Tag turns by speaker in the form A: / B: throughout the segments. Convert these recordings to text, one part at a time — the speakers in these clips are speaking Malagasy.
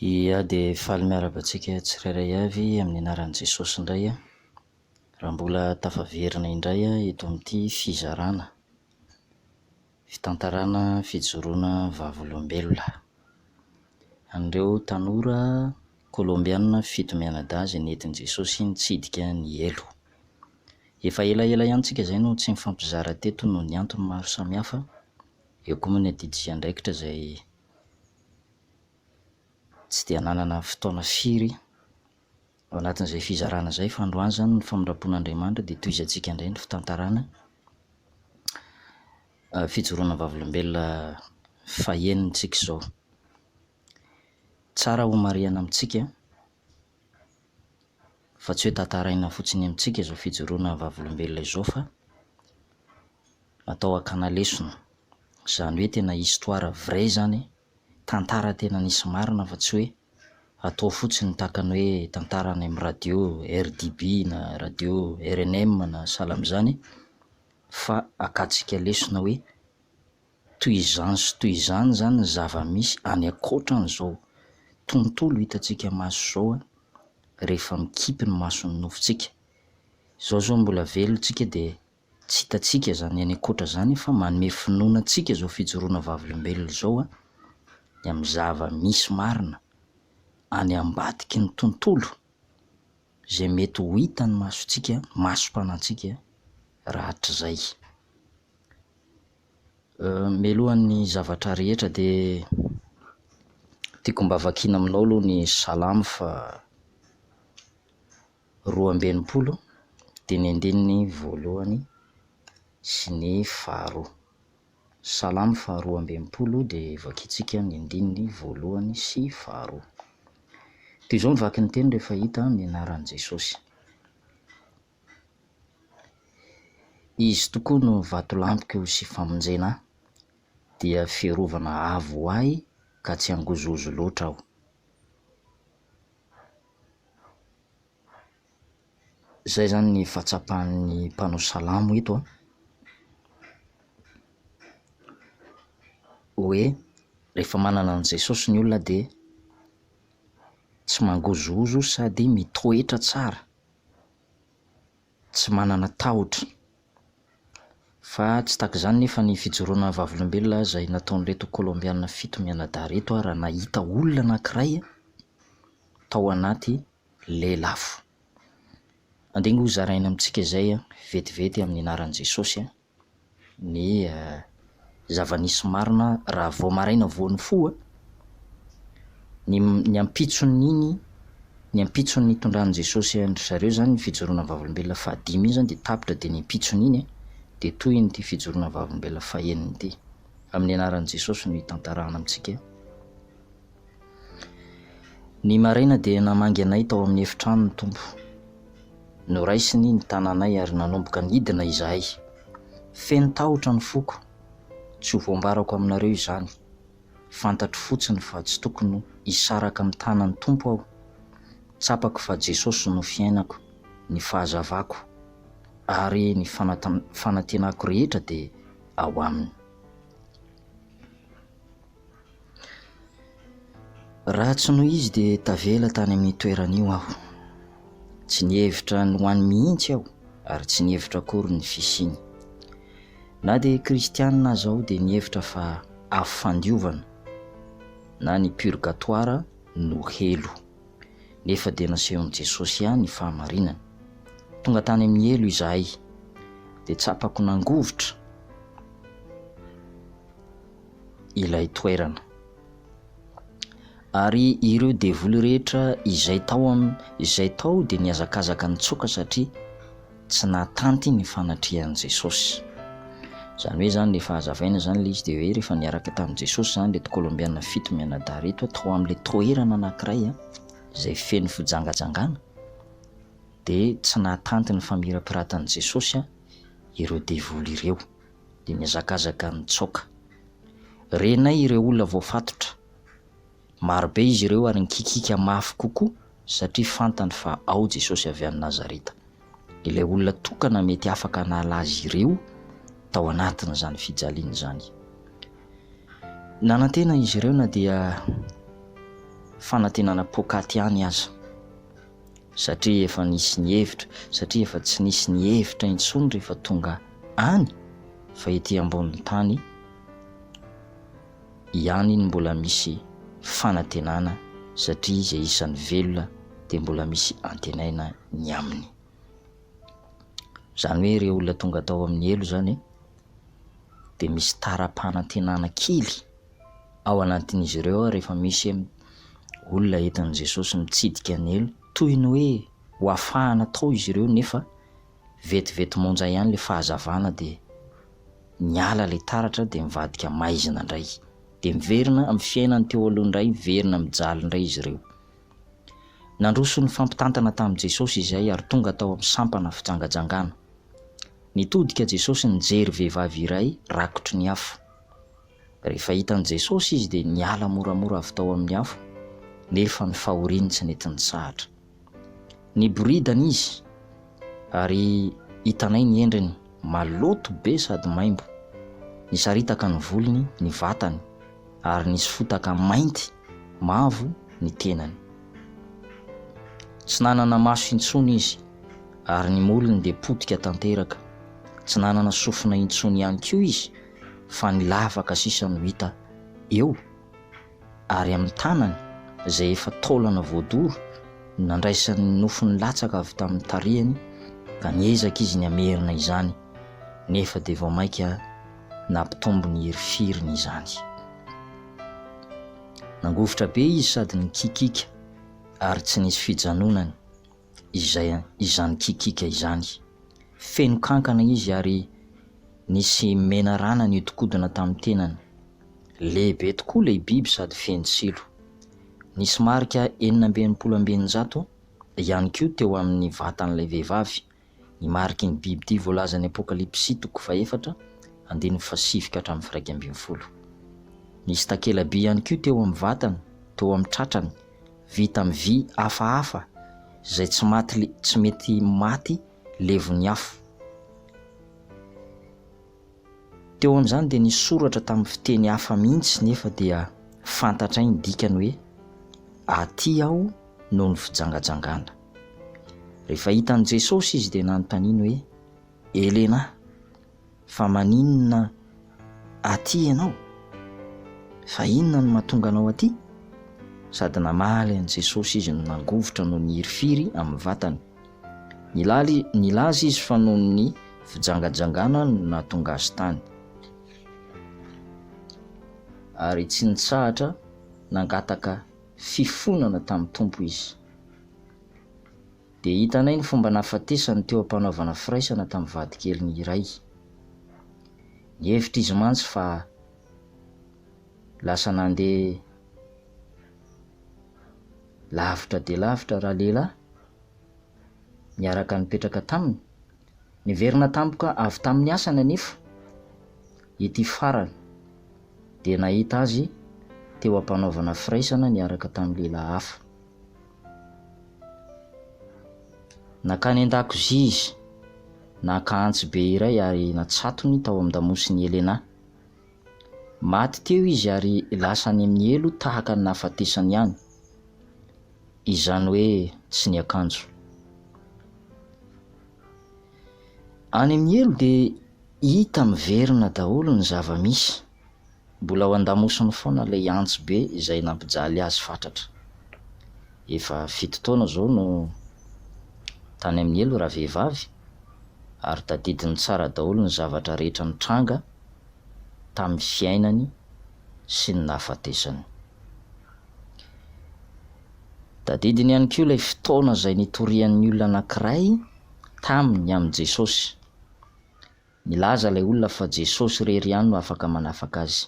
A: Ia dia faly miarahaba antsika tsirairay avy amin'ny anaran'i Jesosy indray aho, raha mbola tafaverina indray aho eto amin'ity fizarana fitantarana fijoroana vavolombelona an'ireo tanora Kolombiana fito mianadahy izay nentin'i Jesosy nitsidika ny helo. Efa elaela ihany tsika izay no tsy nifampizara teto noho ny antony maro samihafa, eo koa moa ny adidy sy andraikitra izay tsy dia nanana fotoana firy ao anatin'izay fizarana izay fa androany izany ny famindram-pon'Andriamanitra dia tohizantsika indray ny fitantarana fijoroana vavolombelona fahenintsika izao. Tsara homarihana amintsika fa tsy hoe tantaraina fotsiny amintsika izao fijoroana vavolombelona izao fa natao hakana lesona, izany hoe tena histoire vraie izany, tantara tena nisy marina fa tsy hoe atao fotsiny tahaka ny hoe tantara any amin'ny radio rdb na radio rnm na sahala amin'izany fa hakantsika lesona hoe toy izany sy toy izany izany ny zava-misy any ankoatran'izao tontolo hitantsika maso izao rehefa mikipy ny mason'ny nofontsika. Izao izao mbola velona tsika dia tsy hitantsika izany any ankoatra izany fa manome finoana antsika izao fijoroana vavolombelona izao ny amin'ny zava-misy marina any ambadiky ny tontolo izay mety ho hitan'ny masontsika, masom-panantsika rahatrizay. Mialohan'ny zavatra rehetra dia tiako mba vakiana aminao aloha ny salamo fa 62 dia ny andininy voalohany sy ny faharoa. Salamo faha 62 dia vakintsika ny andininy voalohany sy faharoa. Toy izao ny vaky ny teny rehefa hita ny anaran'i Jesosy. Izy tokoa no vatolampiko sy famonjena ahy, dia fiarovana avo ho ahy ka tsy hangozohozo loatra aho. Izay izany ny fahatsapan'ny mpanao salamo eto an, hoe rehefa manana an'i Jesosy ny olona dia tsy mangozohozo sady mitoetra tsara, tsy manana tahotra. Fa tsy tahaka izany nefa ny fijoroana vavolombelona izay nataon'ireto Kolombiana fito mianadahy ireto raha nahita olona anankiray tao anaty lelafo. Andeha ange ho zaraina amintsika izay vetivety amin'ny anaran'i Jesosy ny zava-nisy marina raha vao maraina vao nifoha, ny ny ampitson'iny, ny ampitson'ny nitondran'i Jesosy an-dry zareo izany ny fijoroana vavolombelona fahadimy iny izany dia tapitra dia ny ampitson'iny dia tohin'ity fijoroana vavolombelona fahenina ity. Amin'ny anaran'i Jesosy no hitantarana amintsika. Ny maraina dia namangy anay tao amin'ny efitrano ny Tompo. Noraisiny ny tananay ary nanomboka nidina izahay. Feno tahotra ny foko. Tsy ho voambarako aminareo izany. Fantatro fotsiny fa tsy tokony hisaraka amin'ny tanan'ny Tompo aho. Tsapako fa Jesosy no fiainako, ny fahazavako, ary ny fanantenako rehetra dia ao Aminy. Raha tsy noho izy dia tavela tany amin'io toerana io aho. Tsy nihevitra ny ho any mihitsy aho ary tsy nihevitra akory ny fisiany. Na dia kristianina aza aho dia nihevitra fa afo fandiovana na ny purgatoire no helo. Nefa dia nasehon'i Jesosy ahy ny fahamarinana. Tonga tany amin'ny helo izahay dia tsapako nangovitra. ilay toerana. Ary ireo devoly rehetra izay tao am, izay tao dia nihazakazaka nitsoaka satria tsy nahatanty ny fanatrehan'i Jesosy. Izany hoe izany rehefa hazavaina izany ilay izy dia hoe rehefa niaraka tamin'i Jesosy izany ireto Kolombiana fito mianadahy ireto tao amin'ilay toerana anankiray izay feno fijangajangana dia tsy nahatanty ny famirapiratan'i Jesosy ireo devoly ireo. dia nihazakazaka nitsoaka. Renay ireo olona voafatotra. Marobe izy ireo ary nikikiaka mafy kokoa satria fantany fa ao Jesosy avy any Nazareta, ilay olona tokana mety afaka hanala azy ireo tao anatin'izany fijaliana izany. Nanantena izy ireo na dia. fanantenana poakaty ihany aza. Satria efa nisy nihevitra, satria efa tsy nisy nihevitra intsony rehefa tonga any fa ety ambonin'ny tany ihany no mbola misy fanantenana satria izay isan'ny velona dia mbola misy antenaina ny aminy. Izany hoe ireo olona tonga tao amin'ny helo izany dia misy tara-panantenana kely ao anatin'izy ireo rehefa misy olona entin'i Jesosy mitsidika ny helo, toy ny hoe ho afahana tao izy ireo nefa vetivety monja ihany ilay fahazavana dia niala ilay taratra dia mivadika maizina indray. Dia miverina amin'ny fiainany teo aloha indray, miverina mijaly indray izy ireo. Nandroso nifampitantana tamin'i Jesosy izay ary tonga tao amin'ny sampana fijangajangana. Nitodika Jesosy nijery vehivavy iray rakotry ny afo. Rehefa hitan'i Jesosy izy dia niala moramora avy tao amin'ny afo, nefa ny fahoriany tsy nety nitsahatra. Niboridana izy, ary hitanay ny endriny, maloto be sady maimbo. Nisaritaka ny volony, ny vatany, ary nisy fotaka mainty mavo ny tenany. Tsy nanana maso intsony izy, ary ny molony dia potika tanteraka. Tsy nanana sofina intsony ihany koa izy, fa ny lavaka sisa no hita eo, ary amin'ny tanany, izay efa taolana voadoro, no nandraisany ny nofony latsaka avy tamin'ny tarehiny, ka niezaka izy ny hamerina izany, nefa dia vao mainka nampitombo ny herifiriny izany. Nangovitra be izy sady nikikika, ary tsy nisy fijanonany izay izany kikika izany. Feno kankana izy ary nisy menarana nihodinkodina tamin'ny tenany. Lehibe tokoa ilay biby sady feno tsilo. Nisy marika 666 ihany koa teo amin'ny vatan'ilay vehivavy, ny mariky ny bibidia voalazan'ny Apokalypsy toko fahefatra, andininy fahasivy ka hatramin'ny firaika ambin'ny folo. Nisy takela-by ihany koa teo amin'ny vatany, teo amin'ny tratrany, vita amin'ny vy hafahafa izay tsy maty tsy mety maty levon'ny afo. Teo amin'izany dia nisy soratra tamin'ny fiteny hafa mihitsy nefa dia fantatray ny dikany hoe aty aho noho ny fijangajangana. Rehefa hitan'i Jesosy izy dia nanontaniany hoe Elena, fa maninona aty ianao? Fa inona no mahatonga anao aty? Sady namaly an'i Jesosy izy no nangovitra noho ny hirifiry amin'ny vatany. Nilaly, nilaza izy fa noho ny fijangajangana no nahatonga azy tany. Ary tsy nitsahatra nangataka fifonana tamin'ny Tompo izy. Dia hitanay ny fomba nahafatesany teo am-panaovana firaisana tamin'ny vadikeliny iray. Nihevitra izy mantsy fa lasa nandeha lavitra dia lavitra ralehilahy niaraka nipetraka taminy. Niverina tampoka avy tamin'ny asany anefa ity farany dia nahita azy teo am-panaovana firaisana niaraka tamin'ny lehilahy hafa. Nankany an-dakozia izy, naka antsy be iray ary natsatony tao amin-damosin'i Elena. Maty teo izy ary lasa any amin'ny helo tahaka ny nahafatesany ihany, izany hoe tsy niakanjo. Any amin'ny helo dia hita miverina daholo ny zava-misy. Mbola ao an-damosiny foana ilay antsy be izay nampijaly azy fatratra. Efa fito taona izao no tany amin'ny helo ravehivavy ary tadidiny tsara daholo ny zavatra rehetra nitranga tamin'ny fiainany sy ny nahafatesany. Tadidiny ihany koa ilay fotoana izay nitorian'ny olona anankiray taminy ny amin'i Jesosy. Nilaza ilay olona fa Jesosy irery ihany no afaka manafaka azy.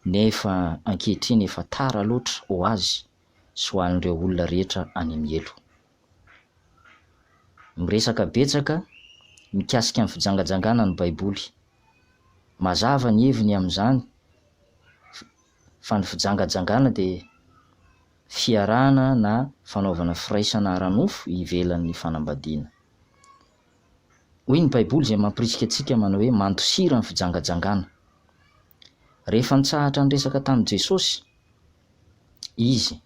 A: Nefa ankehitriny efa tara loatra ho azy sy ho an'ireo olona rehetra any amin'ny helo. Miresaka betsaka mikasika ny fijangajangana ny Baiboly. Mazava ny heviny amin'izany fa ny fijangajangana dia fiarahana na fanaovana firaisana ara-nofo ivelan'ny fanambadiana. Hoy ny Baiboly izay mampirisika antsika manao hoe mandosira ny fijangajangana. Rehefa nitsahatra niresaka tamin'i Jesosy izy.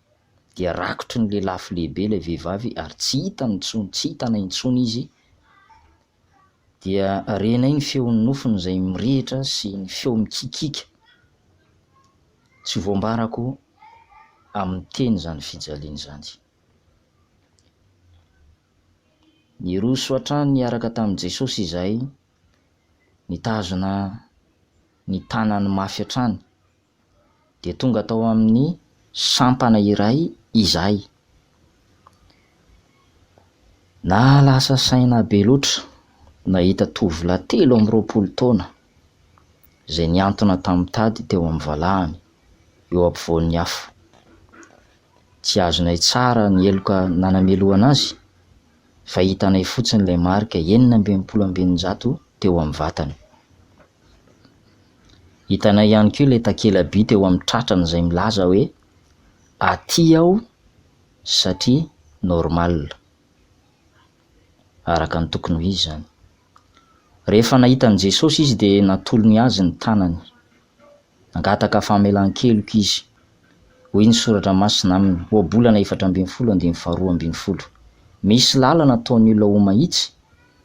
A: Dia rakotry ny lelafo lehibe ilay vehivavy ary tsy hitany intsony, tsy hitanay intsony izy. Dia renay ny feon'ny nofony izay mirehitra sy ny feo mikikiaka. Tsy voambarako amin'ny teny izany fijaliana izany. Niroso hatrany niaraka tamin'i Jesosy izahay, nitazona ny tanany mafy hatrany. Dia tonga tao amin'ny sampana iray izahay. Nahalasa saina be loatra nahita tovolahy 23 taona izay nihantona tamin'ny tady teo amin'ny valahany, eo ampovoan'ny afo. Tsy azonay tsara ny heloka nanamelohana azy fa hitanay fotsiny ilay marika 666 teo amin'ny vatany. Hitanay ihany koa ilay takela-by teo amin'ny tratrany izay milaza hoe aty aho satria normal. Araka ny tokony ho izy izany. Rehefa nahita an'i Jesosy izy dia natolony azy ny tanany. Nangataka famelan-keloka izy. Hoy ny Soratra Masina aminy, Ohabolana 14 andininy faharoa ambinifolo, Misy lalana ataon'ny olona ho mahitsy,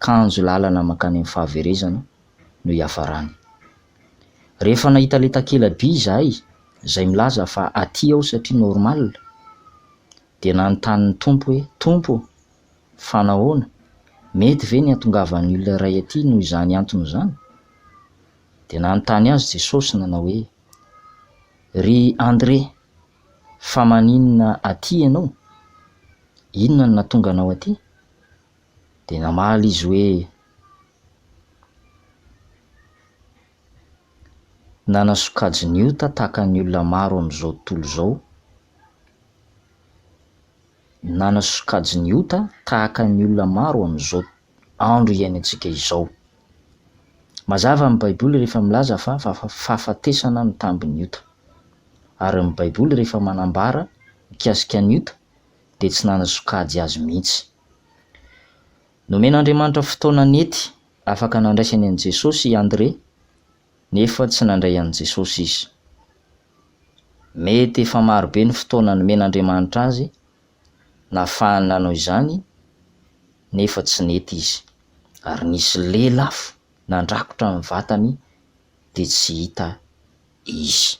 A: kanjo lalana mankany amin'ny fahaverezana no hiafarany. Rehefa nahita ilay takela-by izahay, izay milaza fa aty aho satria normal, dia nanontany ny Tompo hoe, Tompo ô, fa nahoana? Mety ve ny hahatongavan'ny olona iray aty noho izany antony izany? Dia nanontany azy Jesosy nanao hoe, Ry André, fa maninona aty ianao? Inona no nahatonga anao aty? Dia namaly izy hoe, Nanasokajy ny ota tahaka ny olona maro amin'izao tontolo izao, nanasokajy ny ota tahaka ny olona maro amin'izao andro iainantsika izao. Mazava ny Baiboly rehefa milaza fa fahafatesana no tambin'ny ota. Ary ny Baiboly rehefa manambara mikasika ny ota dia tsy nanasokajy azy mihitsy. Nomen'Andriamanitra fotoana nety afaka nandraisany an'i Jesosy i André nefa tsy nandray an'i Jesosy izy. Mety efa marobe ny fotoana nomen'Andriamanitra azy nahafahany nanao izany nefa tsy nety izy ary nisy lelafo nandrakotra ny vatany dia tsy hita izy.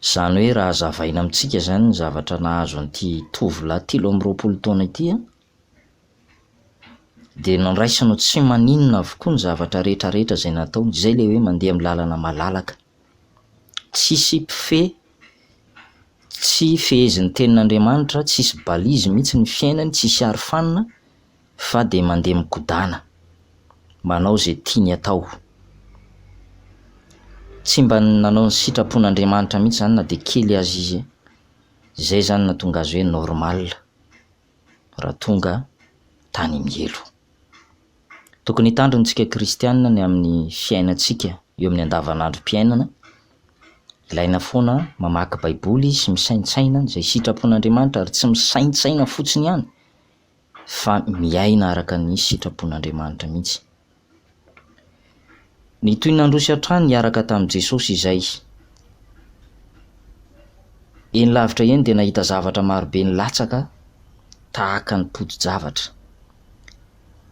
A: Izany hoe raha hazavaina amintsika izany ny zavatra nahazo an'ity tovolahy 23 taona ity an, dia noraisiny ho tsy maninona avokoa ny zavatra rehetra rehetra izay nataony, izay ilay hoe mandeha amin'ny lalana malalaka. Tsisy mpifehy, tsy fehezin'ny tenin'Andriamanitra, tsisy balise mihitsy ny fiainany, tsisy arofanina fa dia mandeha migodàna, manao izay tiany atao. Tsy mba nanao ny sitrapon'Andriamanitra mihitsy izany na dia kely aza izy, izay izany no nahatonga azy hoe normal raha tonga tany amin'ny helo. Tokony hitandrina isika kristiana ny amin'ny fiainantsika eo amin'ny andavanandrom-piainana, ilaina foana mamaky baiboly sy misaintsaina izay sitrapon'Andriamanitra ary tsy misaintsaina fotsiny ihany fa miaina araka ny sitrapon'Andriamanitra mihitsy. Nitohy nandroso hatrany niaraka tamin'i Jesosy izay. Eny lavitra eny dia nahita zavatra marobe nilatsaka tahaka ny poti-javatra.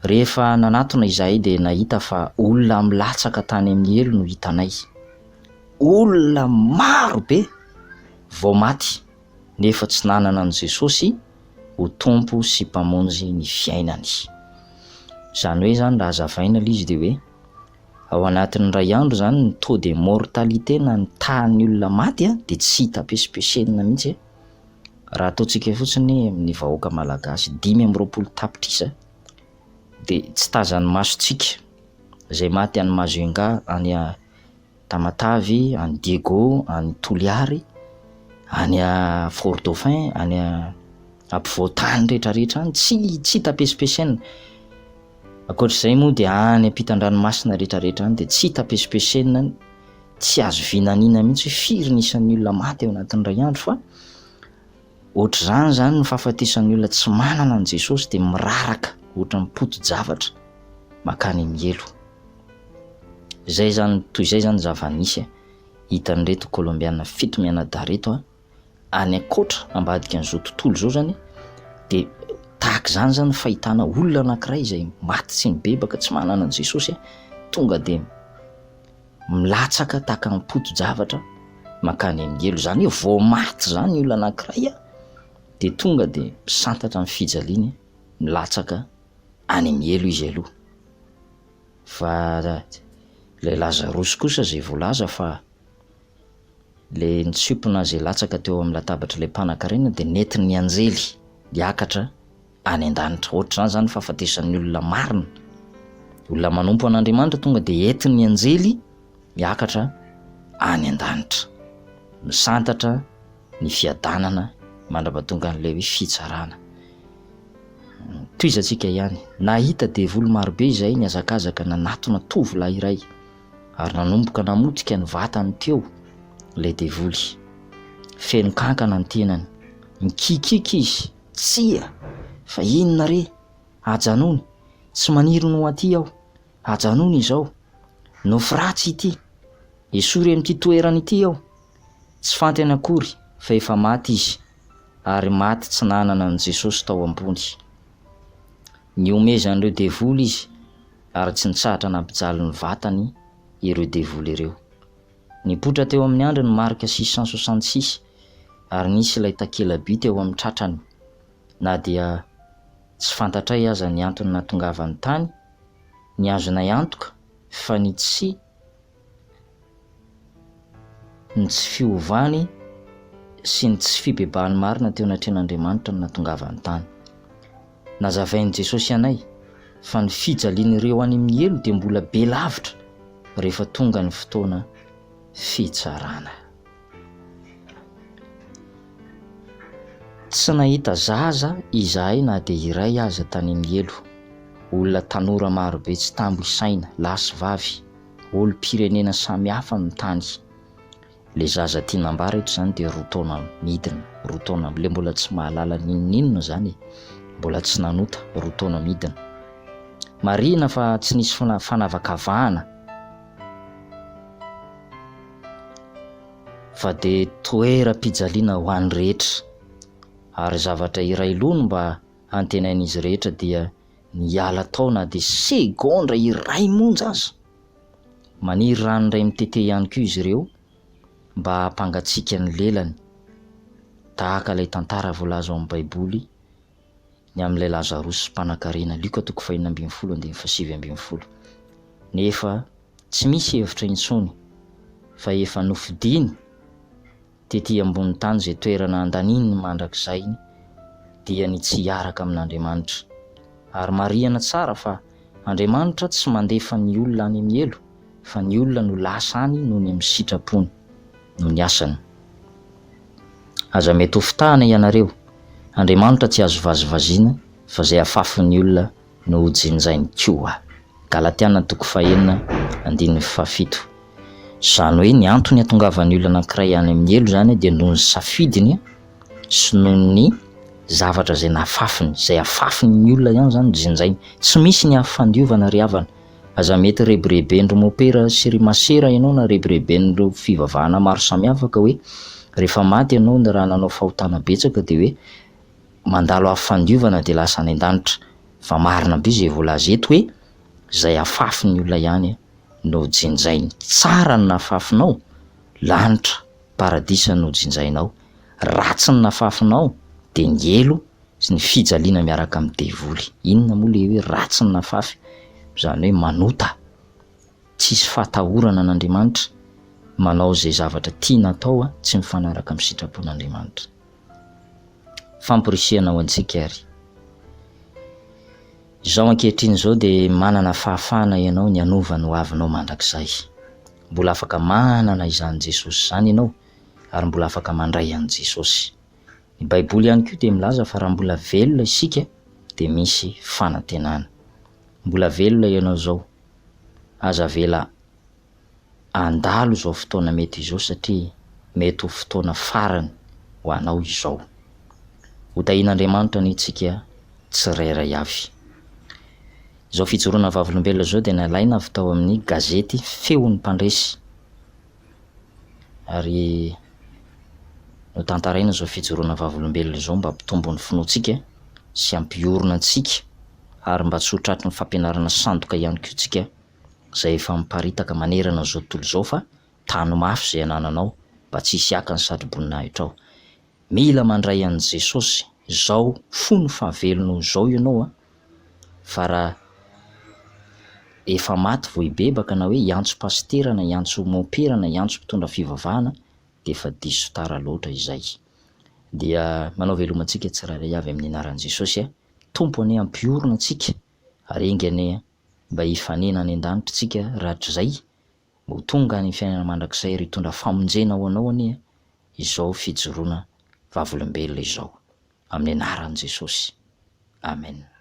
A: Rehefa nanatona izahay dia nahita fa olona milatsaka tany amin'ny helo no hitanay. Olona maro be vao maty nefa tsy nanana an'i Jesosy ho Tompo sy Mpamonjy ny fiainany. Izany hoe izany raha hazavaina ilay izy dia hoe ao anatin'ny iray andro izany ny taux de mortalité na ny tahan'ny olona maty dia tsy hita pesipesenina mihitsy raha ataontsika fotsiny amin'ny vahoaka malagasy 25 tapitrisa dia tsy tazan'ny masontsika izay maty any Majunga any Tamatave, any Diego, any Toliary, any Fort Dauphin, any ampovoan-tany rehetrarehetra any, tsy tsy hita pesipesenina. Ankoatr'izay moa dia any ampitan-dranomasina rehetrarehetra any dia tsy hita pesipesenina, tsy azo vinaniana mihitsy hoe firy ny isan'ny olona maty ao anatin'ny iray andro fa ohatr'izany izany ny fahafatesan'ny olona tsy manana an'i Jesosy dia miraraka ohatran'ny poti-javatra mankany amin'ny helo. Izay izany, toy izay izany ny zava-nisy hitan'ireto Kolombiana fito mianadahy ireto. Any ankoatra, ambadika an'izao tontolo izao izany, dia tahaka izany izany ny fahitana olona anankiray izay maty tsy nibebaka, tsy manana an'i Jesosy, tonga dia milatsaka tahaka ny poti-javatra mankany amin'ny helo. Izany hoe vao maty izany ny olona anankiray dia tonga dia misantatra ny fijaliany, milatsaka any amin'ny helo izy aloha. Fa ilay Lazarosy kosa izay voalaza fa Ilay nitsimpona izay latsaka teo amin'ny latabatr'ilay mpanankarena dia nentin'ny anjely hiakatra any an-danitra. Ohatr'izany izany ny fahafatesan'ny olona marina. Olona manompo an'Andriamanitra tonga dia entin'ny anjely hiakatra any an-danitra. Misantatra ny fiadanana mandra-pahatonga an'ilay hoe fitsarana. Tohizantsika ihany. Nahita devoly marobe izay nihazakazaka nanatona tovolahy iray. Ary nanomboka namotika ny vatany teo ilay devoly. Feno kankana ny tenany. Nikikiaka izy, Tsia! Fa inona re? Ajanony! Tsy maniry ny ho aty aho. Ajanony izao! Nofy ratsy ity! Esory amin'ity toerana ity aho! Tsy fantany akory fa efa maty izy, ary maty tsy nanana an'i Jesosy tao am-pony. Nihomezan'ireo devoly izy ary tsy nitsahatra nampijaly ny vatany ireo devoly ireo. Nipoitra teo amin'ny andry ny marika 666 ary nisy ilay takela-by teo amin'ny tratrany. Na dia tsy fantatray aza ny antony nahatongavany tany, ny azonay antoka fa ny tsy Ny tsy fiovany sy ny tsy fibebahany marina teo anatrehan'Andriamanitra no nahatongavany tany. Nazavain'i Jesosy anay fa ny fijalian'ireo any amin'ny helo dia mbola be lavitra rehefa tonga ny fotoana fitsarana. Tsy nahita zaza izahay na dia iray aza tany amin'ny helo. Olona tanora marobe tsy tambo isaina, lahy sy vavy, olom-pirenena samihafa no tany. Le zaza tiana ambara eto zany dia roa taona midina, roa taona, le mbola tsy mahalala n'inon'inona zany e, mbola tsy nanota, roa taona midina. Marihina fa tsy nisy fanavakavahana fa dia toeram-pijaliana ho an'ny rehetra, ary zavatra iray loha no mba antenain'izy rehetra dia ny hiala tao na dia segondra iray monja aza. Maniry rano indray mitete ihany koa izy ireo mba hampangatsiaka ny lelany, tahaka ilay tantara voalaza ao amin'ny Baiboly ny amin'ilay Lazarosy mpanankarena, Lioka toko fahenina ambinifolo andininy fahasivy ambinifolo. Nefa tsy misy hevitra intsony fa efa nofidiny Tety ambony tany izay toerana andaniany ny mandrakizainy dia ny tsy hiaraka amin'Andriamanitra. Ary marihana tsara fa Andriamanitra tsy mandefa ny olona any amin'ny helo fa ny olona no lasa any noho ny amin'ny sitrapony, noho ny asany. Aza mety ho fitahana ianareo, Andriamanitra tsy azo vazivaziana fa izay afafin'ny olona no ho jinjainy koa. Galatiana toko fahenina andininy fahafito. Izany hoe ny antony hatongavan'ny olona anankiray any amin'ny helo izany dia noho ny safidiny sy noho ny zavatra izay nafafiny, izay afafin'ny olona ihany izany no jinjainy. Tsy misy ny afo fandiovana ry havana. Aza mety rebireben'ry mopera sy ry masera ianao na rebireben'ireo fivavahana maro samihafa ka hoe rehefa maty ianao raha nanao fahotana betsaka dia hoe mandalo afo fandiovana dia lasa any an-danitra. Fa marina be izay voalaza eto hoe izay afafin'ny olona ihany no jinjainy. Tsara ny nafafinao, lanitra, paradisa no jinjainao. Ratsy ny nafafinao dia ny helo sy ny fijaliana miaraka amin'ny devoly. Inona moa ilay hoe ratsy ny nafafy? Izany hoe manota, tsisy fahatahorana an'Andriamanitra, manao izay zavatra tiana atao tsy mifanaraka amin'ny sitrapon'Andriamanitra. Famporisihana ho antsika ary. Izao ankehitriny izao dia manana fahafahana ianao ny hanova ny hoavinao mandrakizay. Mbola afaka manana izany Jesosy izany ianao ary mbola afaka mandray an'i Jesosy. Ny Baiboly ihany koa dia milaza fa raha mbola velona isika dia misy fanantenana. Mbola velona ianao izao. Aza avela Handalo izao fotoana mety izao satria mety ho fotoana farany ho anao izao. Ho tahian'Andriamanitra anie tsika tsirairay avy. Izao fijoroana vavolombelona izao dia nalaina avy tao amin'ny gazety Feon'ny Mpandresy ary. Notantaraina izao fijoroana vavolombelona izao mba hampitombo ny finoantsika sy hampiorina antsika ary mba tsy ho tratry ny fampianarana sandoka ihany koa tsika izay efa miparitaka manerana an'izao tontolo izao fa tano mafy izay anananao mba tsy hisy haka ny satroboninahitra ao. Mila mandray an'i Jesosy izao fony fahavelonao izao ianao a! Fa raha efa maty vao hibebaka na hoe hiantso pasitera na hiantso mompera na hiantso mpitondra fivavahana dia efa diso tara loatra izay. Dia manao veloma antsika tsirairay avy amin'ny anaran'i Jesosy a! Tompo anie hampiorina antsika ary enga anie mba hifanena any an-danitra tsika rahatrizay Ho tonga any fiainana mandrakizay ary hitondra famonjena ho anao anie izao fijoroana vavolombelona izao. Amin'ny anaran'i Jesosy. Amen.